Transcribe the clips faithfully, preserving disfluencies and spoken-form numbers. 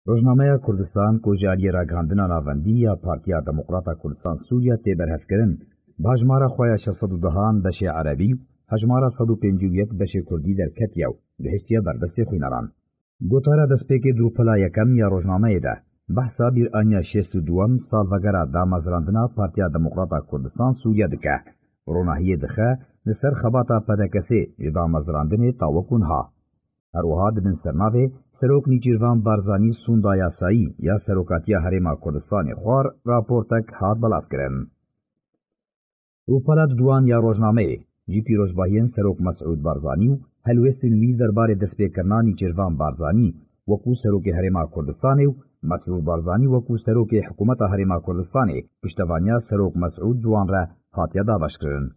Rojnameya Kurdistan ku ji aliyê ragihandina navendî ya Partiya Demokrata Kurdistan Sûriye tê berhevkirin, bi hejmara xwe ya şeş sed û dehan beşê erebî û hejmara sed û pêncî û yek beşê kurdî derketiye û gihiştiye ber destê xwîneran. Gotara destpêkê di rûpela yekem ya rojnameyê de behsa bîranîna şêst û duwem salvegera damezrandina Partiya Demokrata Kurdistan Sûriye dike. Ronahiyê dixe li ser xebata P D K S'ê ji damezrandinê ta wekû niha. Her wiha di bin sernavê Serok Nîçîrvan Barzanî sûnda yasayî ya serokatiya Herêma Kurdistanê xwar raportek hat belavkirin. Rûpela duduwan ya rojnameyê jî pîrozbahiyên Serok Mesûd Barzanî û helwêstên wî derbarê destpêkirina Nîçîrvan Barzanî wekû Serokê Herêma Kurdistanê û Mesrûr Barzanî wekû Serokê Hikûmeta Herêma Kurdistanê piştevaniya Serok Mesûd ji wan re hatiye dabeşkirin.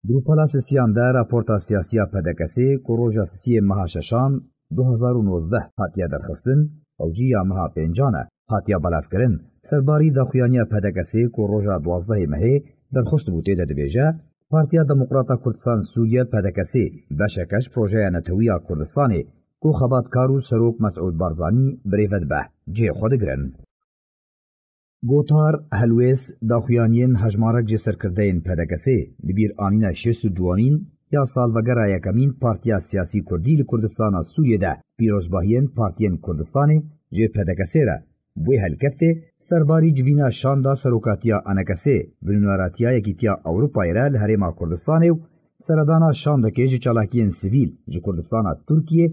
Di rûpela sisiyan de raporta siyasî ya P D K S'ê ku roja sisiyê meha şeşan du hezar û nozdeh hatiye derxistin, ew jî ya meha pêncan e, hatiye belavkirin. Serbarî daxuyaniya P D K S'ê ku roja duwazdehê mehê derxist bû tê de dibêje, Partiya Demokrata Kurdistan Sûriye P D K S'ê beşeke ji projeya netewî ya Kurdistanê ku xebatkar û Serok Mesûd Barzanî birêve dibe, cihê xwe digirin. Gotar, helwêst, daxuyaniyên hejmarek ji serkirdeyên P D K S'ê, li bîr anîna şêst û duwanîn ya salvegera yekemîn partiya siyasî kurdî li Kurdistana Sûriyê de pîrozbahiyên partiyên Kurdistanê ji P D K S'ê re. Bi wê helkeftê, serbarî civîna şanda serokatiya A N K S'ê, binûneratiya Yekîtiya Ewropayê re li Herêma Kurdistanê û seredana şandekê ji çalakiyên sivîl ji Kurdistana Tirkiyê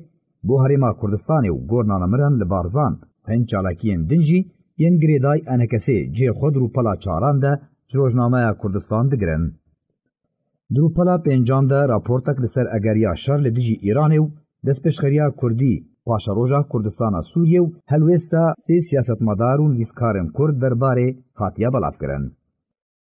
bo Herêma Kurdistanê û gor nanemiran li Barzan, hin çalakiyên din jî yên girêdayî A N K S'ê cihê xwe di rûpela çaran de ji rojnameya Kurdistan digirin. Di rûpela pêncan de raportek li ser egeriya şer li dijî Îranê û destpêşxeriya Kurdî, paşeroja Kurdistana Sûriyê û helwêsta sê siyasetmedar û nivîskarên Kurd derbarê hatiye belavkirin.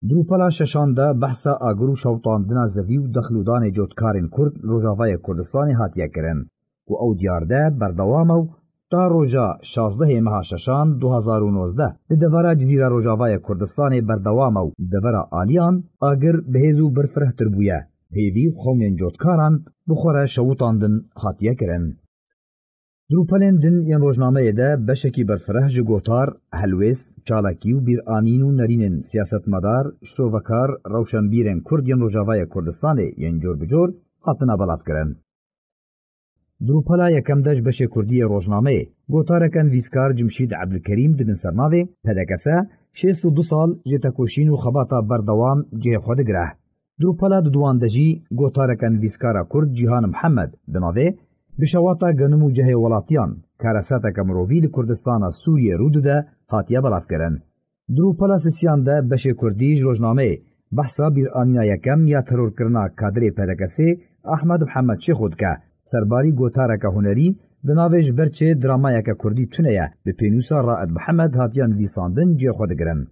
Di rûpela şeşan de behsa agir û şewitandina zevî û dexlûdanê cotkarên Kurd li Rojavayê Kurdistanê hatiye kirin, ku ew diyar de berdewam e û ta roja şazdehê meha şeşan du hezar û nozdeh li devera Cizîra Rojavayê Kurdistanê berdewam e û li devera Aliyan agir bi hêz û berfirehtir bûye. Hêvî û xewnên cotkaran bi xwe re şewitandin hatiye kirin. Di rûpelên din yên rojnameyê de beşekî berfireh ji gotar, helwêst, çalakî û bîranîn û nerînên siyasetmedar, şirovekar, rewşenbîrên Kurd yên Rojavayê Kurdistanê yên cor bi cor hatine belavkirin. Di rûpela yekem de ji beşê Kurdî yê rojnameyê gotareke nivîskar Cimşîd Ebdilkerîm di bin sernavê P D K S şêst û du sal ji tekoşîn û xebata berdewam cihê xwe digire. Di rûpela duduwan de jî gotareke nivîskara Kurd Cîhan Mihemed bi navê Bi şewata genim û cihê welatiyan, kareseteke mirovî li Kurdistana Sûriyê rû dide, hatiye belavkirin. Di rûpela sisiyan de beşê Kurdî ji rojnameyê behsa bîranîna yekem ya terorkirina kadirê P D K S'ê Ahmed Mihemed Şêxo dike. Serbarî gotareke hunerî bi navê Ji ber çi dramayeke Kurdî tune ye bi pênûsa Raed Mihemed hatiye nivîsandin cihê xwe digirin.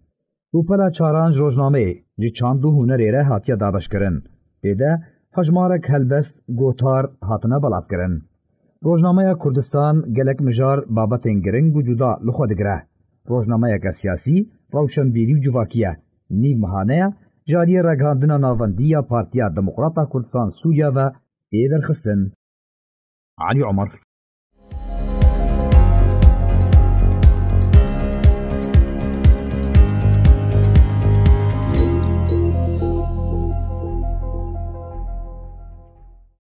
Rûpela çaran ji rojnameyê Ji çand û hunerê re hatiye dabeşkirin. Tê de hejmarek helbest, gotar hatine belavkirin. Rojnameya Kurdistan gelek mijar babetên giring û cuda li xwe digire. Rojnameyeke siyasî, rewşenbîrî û civakî ye. Nîv mehane ye, ji aliyê ragihandina navendî ya Partiya Demokrata Kurdistan Sûriye ve tê derxistin. Elî Omer.